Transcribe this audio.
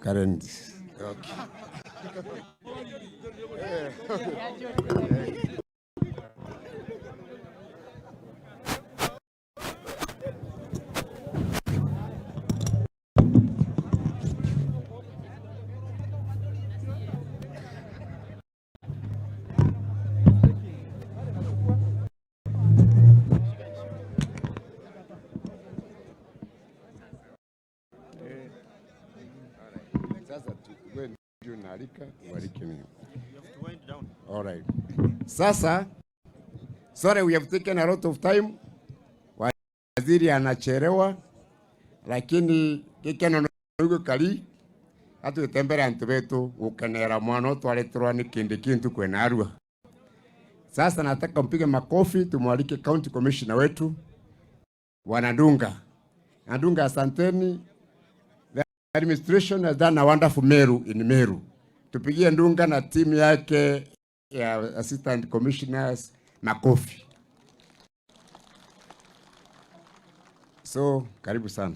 Karen. Okay. Sasa wewe ndio unaalika, ualike mimi. All right. Sasa sorry we have taken a lot of time. Waziri anachelewa lakini gikeno nugo kali atwitembera antu betu gukenera mwana utwareterwa ni kindi kintu kwena Arua. Sasa nataka mpige makofi tumwalike county commissioner wetu Bwana Ndunga. Ndunga, asanteni. The administration has done a wonderful Meru in Meru. Tupigie Ndunga na timu yake ya assistant commissioners makofi. So, karibu sana.